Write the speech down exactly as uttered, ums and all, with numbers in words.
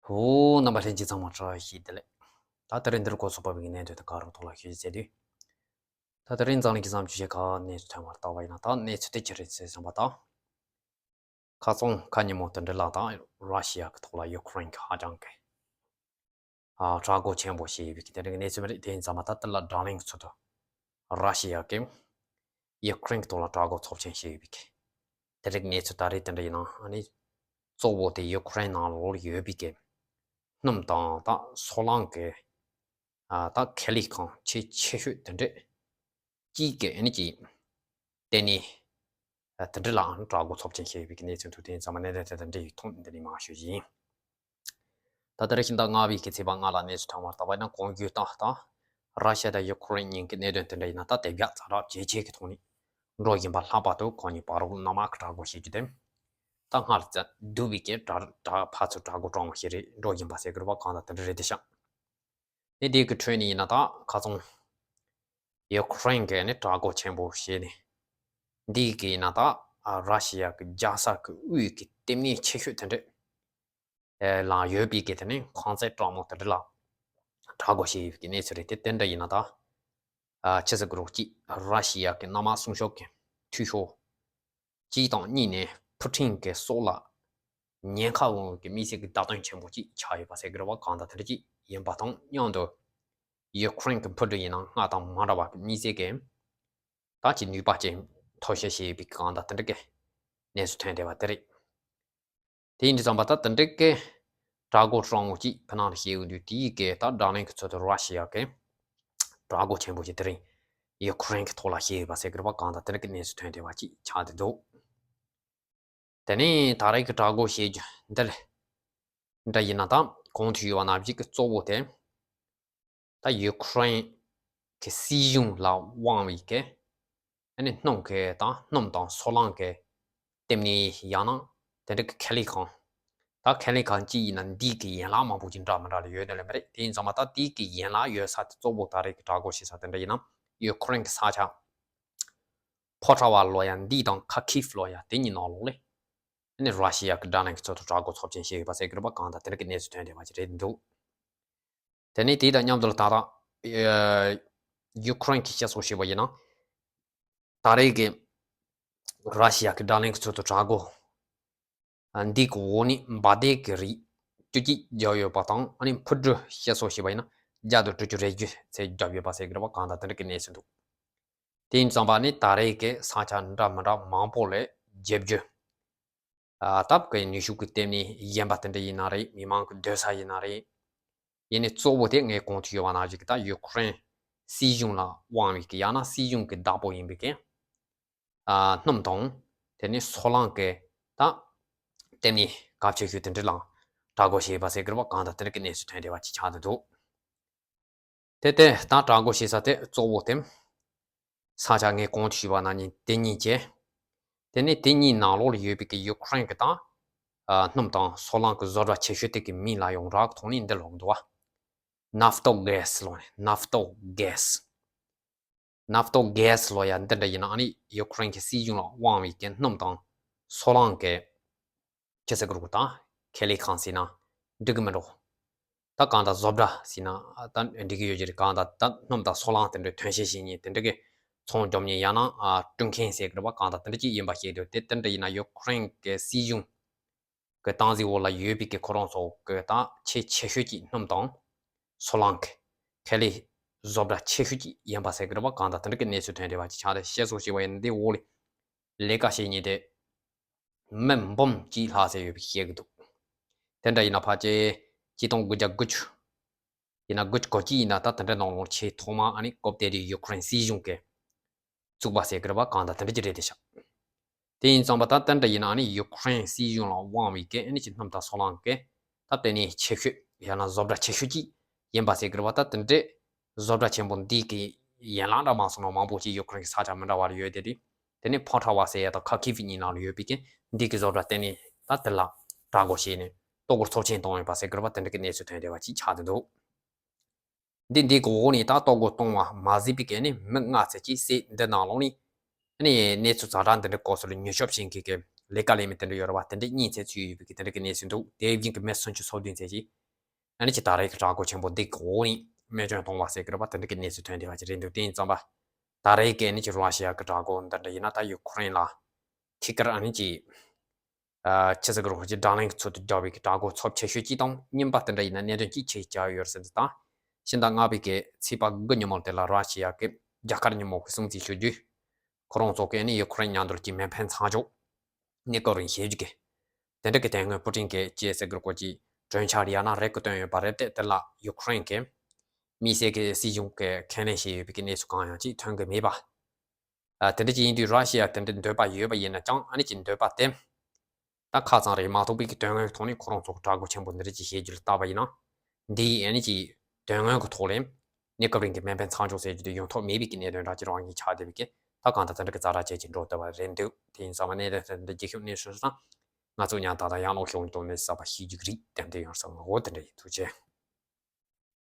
བོད་རྣམ་པ་ལྷན་རྒྱས་ཚང་མ་བཀྲ་ཤིས་བདེ་ལེགས། ད་དེ་རིང་འདིར་གོ་སོགས་པ་བའི་གནས་དོན་དང་ཀ་རོ་ཐོག་ལ་ཤོད་ཟེར་དུས། ད་དེ་རིང་འཛམ་གླིང་གི་བསམ་སྤྱོད་ཞིག་ག་གནས་ཚུལ་ཐོན་པར་བལྟ་བ་ཡིན་ན། ད་གནས་ཚུལ་དེ་ཅི་རེད་ཟེར་བསམ་པ་དང་། ཁ་སང་ཁ་ཉིན་མོ་དེ་འདྲ་ལ་ད་ར་ཤི་ཡ་གི་ཐོག་ལ་ཡུ་ཁུ་རེན་གི་ཧ་ཅང་གི་ཨ་དྲག་རྒོལ་ཆེན་པོ་བྱས་ཡོད་པའི་དེ་འདྲའི་གནས་ཚུལ་མ་རེད། དེ་ཡིན་ཙང་མ་ད་དེ་ལ་བགྲོ་གླེང་གི་ཚུལ་དུ་ར་ཤི་ཡ་གིས་ཡུ་ཁུ་རེན་གྱི་ཐོག་ལ་དྲག་རྒོལ་ཚབས་ཆེན་བྱས་ཡོད་པའི་དེ་འདྲའི་གནས་ཚུལ་ད་རེས་དེ་འདྲ་ཡིན་ན། ཨ་ནི་གཙོ་བོ་དེ་ཡུ་ཁུ་རེན་ནང་ལོགས་ཡོད་པའི་གི་སྣུམ་དང་ད་སོལ་རླངས་ཀྱི་ཨ་ད་ཁེ་ལས་ཁང་ཆེས་ཆེ་ཤོས་དེ་འདྲས་གཅིག་གི་ཨ་ནི་གི་ལྟེ་གནས་ཨ་དེ་འདྲ་ལའང་དྲག་རྒོལ་ཚབས་ཆེན་བྱས་ཡོད་པའི་གནས་ཚུལ་འདུག་དེ་ཡིན་ཙང་མ་གནད་དོན་དེ་དང་འབྲེལ་ཡོད་ཐོག་འདི་ནས་མར་ཞུ་རྒྱུ་ཡིན། ད་ལྟ་རེ་ཞིག་ཟླ་ལྔ་པའི་གི་ཚེས་པ་ལྔ་ལ་གནས་ཚུལ་ཐོན་པར་བལྟ་བ་ཡིན་ན། གོང་བརྗོད་ལྟར་ད་ར་ཤ་དང་ཡུ་ཁུ་རེན་གཉིས་ཀྱི་གནད་དོན་དེ་འདྲ་ཡིན་ན། ད་དེ་བརྒྱ་རྩ་གྲགས་ཇེ་ཆེ་གི་ཐོག་ནས་འགྲོ་བཞིན་པ་ལྷག་པར་དུ་ཁོང་གཉིས་བར་དུ་གནམ་དམག་གི་དྲག་རྒོལ་བྱེད་རྒྱུ་དེ་ད་སྔར་ལས་ཀྱང་སྡུག་པའི་གི་དྲག་དྲག་ཕར་ཚུར་དྲག་རྒོལ་སྤྲང་བ་ཞིག་རེད། འགྲོ་བཞིན་པ་ཟེར་དགོས་རེད་པ། གང་ལྟར་དེ་འདྲ་རེད་དེ་ཤག་ནི་འདི་གི་ཁྲོད་ནས་ཡིན་ན་ད་ཁ་སང་ཡུ་ཁུ་རེན་གྱིས་ནི་དྲག་རྒོལ་ཆེན་པོ་བྱས་ནས། འདི་གི་ཡིན་ན་ད་ཨ་ར་ཤི་ཡ་གི་རྒྱལ་ས་གི་དབུས་ཀྱི་ལྟེ་གནས་ཆེ་ཤོས་དེ་འདྲ་ལ་ཡོད་པའི་གི་དེ་ནི་ཁང་བརྩེགས་གྲངས་མང་དེ་འདྲ་ལ་དྲག་རྒོལ་བྱས་ཡོད་པའི་གནས་ཚུལ་རེད་དེ། དེ་འདྲ་ཡིན་ན་ད་ཨ་ཆི་ཟེར་དགོས་རེད། གཅིག་ར་ཤི་ཡ་གི་གནམ་དམག་སྲུང་སྐྱོབ་ཀྱི་འཐུས་ཤོར་གཅིག་དང་། གཉིས་ནས་ཕུ་ཊིན་གྱི་སྲོག་ལ་ཉེན་ཁ་འོང་བའི་དམིགས་བསལ་གྱི་བརྡ་སྟོན་ཆེན་པོ་གཅིག་ཆགས་ཡོད་པ་ཟེར་དགོས་རེད་པ། གང་ལྟར་དེ་འདྲ་གཅིག་ཡིན་པ་དང་མཉམ་དུ། ཡུ་ཁུ་རེན་གྱི་འཕུར་གྲུ་ཡིན་ན་སྔར་དང་མ་འདྲ་བ་གི་དམིགས་བསལ་གྱི་ད་ཀྱི་ནུས་པ་ཅན་མཐོ་ཤོས་བྱས་ཡོད་པའི་གང་ལྟར་དེ་འདྲ་གི་གནས་ཚུལ་ཐོན་བསྡད་པ་དེ་རེད། དེ་ཡིན་དུས་ཙམ་པ་ད་དེ་འདྲ་གི་དྲག་རྒོལ་སྤྲང་བོ་གཅིག་ཕི་ནང་ལ་བྱས་ཡོང་དུས། དེའི་གི་ད་བགྲོ་གླེང་གི་ཚུལ་དུ་ར་ཤི་ཡ་གི་དྲག་རྒོལ་ཆེན་པོ་ཅིག་དེ་རིང་ཡུ་ཁུ་རེན་གྱི་ཐོག་ལ་བྱས་ཡོད་པ་ཟེར་དགོས་རེད་པ། གང་ལྟར་དེ་འདྲ་གི་གནས་ཚུལ་ཐོན་བསྡད་པ་ཅིག་ཆགས་བསྡད་འདུག་དེ་ནས་ད་རེས་ཀྱི་དྲག་རྒོལ་བྱེད་རྒྱུ་འདི་ལ་འདྲ་ཡིན་ན། ད་གོང་དུ་ཞུས་པ་ནང་བཞིན་གྱི་གཙོ་བོ་དེ་ད་ཡུ་ཁུ་རེན་གྱི་སྲིད་གཞུང་ལ་དབང་བའི་གི་ཨ་ནི་སྣུམ་གྱི་དང་སྣུམ་དང་སོལ་རླངས་ཀྱི་ལྟེ་གནས། ཡང་ན་དེ་འདྲ་གི་ཁེ་ལས་ཁང་། ད་ཁེ་ལས་ཁང་གཅིག་ཡིན་ན་འདི་གི་ཡན་ལག་མང་པོ་ཅིག་འདྲ་མི་འདྲ་ལ་ཡོད་དེ་ལས་མ་རེད། དེ་ཡིན་ཙང་མ་ད་འདི་གི་ཡན་ལག་ཡོད་ས་དེ་གཙོ་བོ་ད་རེས་ཀྱི་དྲག་རྒོལ་བྱེད་ས་དེ་འདྲ་ཡིན་ན་ཡུ་ཁུ་རེན་གྱི་ས་ཆ་ཕོ་ཁྲ་བ་ལོ་ཡ་འདི་དང་ཁ་ཁིབ་ལོ་ཡ་དེ་གཉིས་ནང་ལོགས་ལས། ཨ་ནི་ར་ཤི་ཡ་གི་བགྲོ་གླེང་གི་ཚུལ་དུ་དྲག་རྒོལ་ཚབས་ཆེན་བྱས་ཡོད་པ་ཟེར་གི་རེད་པ། གང་ལྟར་དེ་འདྲ་གི་གནས་ཚུལ་ཐོན་བསྡད་པ་ཅིག་རེད་འདུག་དེ་ནས་དེ་དང་མཉམ་དུ་ལ་ད་ལྟ་ཡུ་ཁུ་རེན་གྱིས་བཤད་སོགས་བྱས་པ་ཡིན་ན། ད་རེས་ཀྱི་ར་ཤི་ཡ་གི་བགྲོ་གླེང་གི་ཚུལ་དུ་དྲག་རྒོལ་འདི་གི་འོག་ནས་འབར་མདེལ་གྱི་རིགས་བཅུ་གཅིག་བརྒྱབ་ཡོད་པ་དང་། ཨ་ནི་འཕུར་གྲུ་བཤད་སོགས་བྱས་པ་ཡིན་ན་བརྒྱ་དང་དྲུག་ཅུ་རེ་བརྒྱད་ཙམ་བརྒྱབ་ཡོད་པ་ཟེར་གི་རེད་པ། གང་ལྟར་དེ་འདྲ་གི་གནས་ཚུལ་འདུག་དེ་ཡིན་ཙང་པ་ནི་ད་རེས་ཀྱི་ས་ཆ་འདྲ་མི་འདྲ་མང་པོ་ལ་རྒྱབ་རྒྱུ། ཨ་སྟབས་ཀྱིས་ནུས་ཤུགས་ཀྱི་ལྟེ་གནས་གཞན་པ་དེ་འདྲ་ཡིན་ན་རེད། མི་མང་གི་སྡོད་ས་ཡིན་ན་རེད། ཡིན་ནའི་གཙོ་བོ་དེ་ངས་གོང་དུ་ཡོད་པ་ནང་བཞིན་གྱི་ད་ཡུ་ཁུ་རེན་སྲིད་གཞུང་ལ་དབང་བའི་གི་ཡང་ན་སྲིད་གཞུང་གི་བདག་པོ་ཡིན་པའི་གི་ཨ་སྣུམ་དང་དེ་ནས་སོལ་རླངས་ཀྱི་ད་ལྟེ་གནས་གལ་ཆེ་ཤོས་དེ་འདྲ་ལ་དྲག་རྒོལ་བྱས་པ་ཟེར་གི་རེད་པ། གང་ལྟར་དེ་འདྲ་གི་གནས་ཚུལ་ཐོན་བསྡད་པ་ཅིག་ཆགས་བསྡད་འདུག་དེ་དེ་ད་དྲག་རྒོལ་བྱེད་ས་དེ་གཙོ་བོ་དེ་ས་ཆ་ངས་གོང་དུ་ཞུས་པ་ནང་བཞིན་དེ་གཉིས་བྱས། དེ་ནས་དེ་གཉིས་ནང་ལོགས་ལ་ཡོད་པའི་གི་ཡུ་ཁུ་རེན་གྱི་ད་ཨ་སྣུམ་དང་སོལ་རླངས་ཀྱི་བཟོ་གྲྭ་ཆེ་ཤོས་དེ་གི་མིང་ལ་ཡོང་རག་ཐོག་ནས་འདི་ལོག་འདུག་བ། ནབ་ཏོ་གྷེ་སི་ལོ་ནི་ནབ་ཏོ་གྷེ་སི། ནབ་ཏོ་གྷེ་སི་ལོ་ཡ་འདི་འདྲ་ཡིན་ན། ཨ་ནི་ཡུ་ཁུ་རེན་གྱི་སྲིད་གཞུང་ལ་དབང་བའི་གི་སྣུམ་དང་སོལ་རླངས་ཀྱི་ཁྱེད་ཚོ་གི་རུ་དང་ཁེ་ལས་ཁང་ཟེར་ན་འགྲིག་གི་མི་འགྲོ། ད་གང་ལྟར་བཟོ་གྲྭ་ཟེར་ན་ད་འགྲིག་གི་ཡོད་ཀྱི་རེད། གང་ལྟར་ད་སྣུམ་དང་སོལ་རླངས་དེ་འདྲའི་ཐོན་སྐྱེད་བྱེད་མཁན་དེ་འདྲ་གི་ཚོང་རྒྱག་མཁན་ཡང་ན་ཨ་སྐྲུན་མཁན་ཟེར་གི་རེད་པ། གང་ལྟར་དེ་འདྲ་ཅིག་ཡིན་པ་ཤེས་འདུག་དེ་དེ་འདྲ་ཡིན་ན་ཡུ་ཁུ་རེན་གྱི་སྲིད་གཞུང་གི་སྟངས་འཛིན་འོག་ལ་ཡོད་པའི་གི་ཁོ་རང་ཚོ་གི་ད་ཆེས་ཆེ་ཤོས་ཀྱི་སྣུམ་དང་སོལ་རླངས་ཀྱི་ཁེ་ལས་བཟོ་གྲྭ་ཆེ་ཤོས་ཀྱི་ཡིན་པ་ཟེར་གི་རེད་པ། གང་ལྟར་དེ་འདྲ་གི་གནས་ཚུལ་ཐོན་བསྡད་པ་ཅིག་ཆགས་ཏེ། བཤད་སོགས་བྱས་པ་ཡིན་ན་འདི་འོག་ལ་ལས་ཀ་བྱེད་མཁན་དེ་མི་འབུམ་གཅིག་ལྷག་ཙམ་ཡོད་པའི་བཤད་གི་འདུག་དེ་འདྲ་ཡིན་ན་ཕལ་ཆེར་ཆིག་སྟོང་དགུ་བརྒྱ་དགུ་བཅུ་ཡིན་ན་དགུ་བཅུ་གོ་གཅིག་ཡིན་ན་ད་དེ་འདྲ་ནང་ལོགས་ཆེས་ཐོག་མ་ཨ་ནི་སྐབས་དེ་དུས་ཡུ་ཁུ་རེན་སྲིད་གཞུང་གི་བཙུགས་པ་ཟེར་གི་རེད་པ། གང་ལྟར་དེ་འདྲ་ཅིག་རེད་དེ་ཤག་དེ་ཡིན་ཙང་པ་ད་དེ་འདྲ་ཡིན་ན་ཨ་ནི་ཡུ་ཁུ་རེན་སྲིད་གཞུང་ལ་དབང་བའི་གི་ཨ་ནི་ཅིག་སྣུམ་དང་སོལ་རླངས་ཀྱི་ད་ལྟེ་གནས་ཆེ་ཤོས་ཡང་ན་བཟོ་གྲྭ་ཆེ་ཤོས་ཅིག་ཡིན་པ་ཟེར་གི་རེད་པ། ད་དེ་འདྲའི་བཟོ་གྲྭ་ཆེན་པོ་འདི་གི་ཡན་ལག་འདྲ་མ་སོང་ན་མང་པོ་ཅིག་ཡུ་ཁུ་རེན་གྱི་ས་ཆ་མི་འདྲ་བ་ལ་ཡོད་དེ། དེ་དེ་ནས་ཕོ་ཁྲ་བ་ཟེར་ཡ་དང་ཁ་ཁིབ་གཉིས་ནང་ལ་ཡོད་པའི་གི་འདི་གི་བཟོ་གྲྭ་ལྟེ་གནས་ད་དེ་ལ་དྲག་རྒོལ་བྱས་ནས་གཏོར་རྒོལ་ཚབས་ཆེན་བཏང་ཡོད་པ་ཟེར་གི་རེད་པ། དེ་འདྲ་གི་གནས་ཚུལ་ཐོན་བསྡད་པ་ཅིག་ཆགས་བསྡད་འདུག་འདི་འདི་གི་འོག་ནས་ད་གཏོར་རྒོལ་གཏོང་བ་མ་ཟད་པའི་གི་ནི་མི་ལྔ་ཙམ་ཅིག་བསད། འདི་ནང་ལོགས་ནས་ནི་གནས་ཚུལ་ཛ་དྲག་འདི་འདྲའི་སྐོར་སོགས་ལ་མྱུལ་ཞིབ་བྱེད་མཁན་གྱི་ལས་ཀ་ལས་མི་དེ་འདྲ་ཡོད་རེད་པ། དེ་འདྲ་གཉིས་ཙམ་ཚུད་ཡོད་པའི་གི་དེ་འདྲ་གི་གནས་ཚུལ་འདུག་དེ་བཞིན་གྱི་མི་སུམ་ཅུ་སོ་ ཨ་ནི་ཅིག་ད་རེས་ཀྱི་དྲག་རྒོལ་ཆེན་པོ་འདི་གི་འོག་ནས་རྨས་སྐྱོན་བཏང་བ་ཟེར་གི་རེད་པ། དེ་འདྲ་གི་གནས་ཚུལ་ཐོན་བསྡད་པ་ཅིག་རེད་འདུག་དེ་ཡིན་ཙང་པ། ད་རེས་ཀྱི་ཨ་ནི་ཅིག་ར་ཤི་ཡ་གི་དྲག་རྒོལ་འདི་འདྲ་ཡིན་ན། ད་ཡུ་ཁུ་རེན་ལ་ཐུག་ཁར་ཨ་ནི་ཅིག་ཨ། ཆི་ཟེར་གི་རེད། ཁོ་ཅིག་དྲག་ལན་གྱི་ཚུལ་དུ་བརྒྱབ་པའི་གི་དྲག་རྒོལ་ཚབས་ཆེ་ཤོས་ཅིག་དང་། གཉིས་པ་དེ་འདྲ་ཡིན་ན་གནད་དོན་གཅིག་ཆེ་ཞིག་ཆགས་ཡོད་རེད་ཟེར་འདི་དང་། ཕྱི་ཟླ་ལྔ་པའི་གི་ཚེས་པ་དགུ་ཉིན་མོ་དེ་ལ་ར་ཤི་ཡ་གི་རྒྱ་གར་ཉིན་མོ་གི་སྲུང་བརྩི་ཞུ་རྒྱུ། ཁོ་རང་ཚོ་གི་ཨ་ནི་ཡུ་ཁུ་རེན་མཉམ་དུ་ཅིག་མེ་འཕེན་མཚམས་འཇོག་གནས་སྐབས་རིང་བྱེད་རྒྱུ་གི། དེ་འདྲ་གི་དོན་དངོས་པུ་ཏིན་གྱིས་ཅི་ཟེར་གི་རེད། ཁོ་ཅིག་གྲོས་འཆར་ཡང་ན་རེ་སྐུལ་བཏོན་ཡོད་པ་རེད་དེ། དེ་ལ་ཡུ་ཁུ་རེན་གྱི་དམིགས་བསལ་གྱི་སྲིད་གཞུང་གིས་ཁས་ལེན་བྱས་ཡོད་པའི་གི་གནས་ཚུལ་གང་ཡང་ཅིག་ཐོན་གི་མེད་པ། ཨ། དེ་འདྲ་ཅིག་ཡིན་དུས་ར་ཤི་ཡ་དེ་འདྲ་འདོད་པ་ཡོད་པ་ཡིན་ན་ཀྱང་། ཨ་ནི་ཅིག་འདོད་པ་དེ་ད་ཁ་ཚང་རེད་མ་གཏོགས་པའི་གི་དོན་དངོས་ཀྱི་ཐོག་ནས་ཁོ་རང་ཚོ་གི་དྲག་རྒོལ་ཆེན་པོ་འདི་འདྲ་ཅིག་བྱེད་རྒྱུ་ལ་བལྟས་པ་ཡིན་ན། འདི་ཡིས་ཨ་ནི་ཅིག་དོན་དངོས་ཀྱི་ཐོག་ལ་གནས་སྐབས་རིང་གི་མེ་འཕེན་མཚམས་འཇོག་ཟེར་རྒྱུ་དེ་ཡོང་ཐབས་མེད་པའི་གི་གནད་དོན་འདྲ་ཅིག་རང་ཉིད་ཆགས་བསྡད་པའི་གི། ད་གང་ལྟར་དེ་འདྲ་གི་ཛ་དྲག་ཅན་ཅིག་འགྲོ་བསྡད་པ་རེད་འདུག་དེ་ཡིན་ཙང་མ་གནད་དོན་དེ་འདྲ་རྒྱུན་འཁྱོངས་གནས་ཤོག་ན། ང་ཚོ་ཉན་བརྡ་དང་ཡང་ལོག་ཤོག་དོན་ནས་གསར་པ་ཤེས་རྒྱུ་རིགས་ཏན་ཏན་ཡོང་ས་ངོ་བོ་དེ་འདྲ་ཡིན། ཐུགས་རྗེ་ཆེ།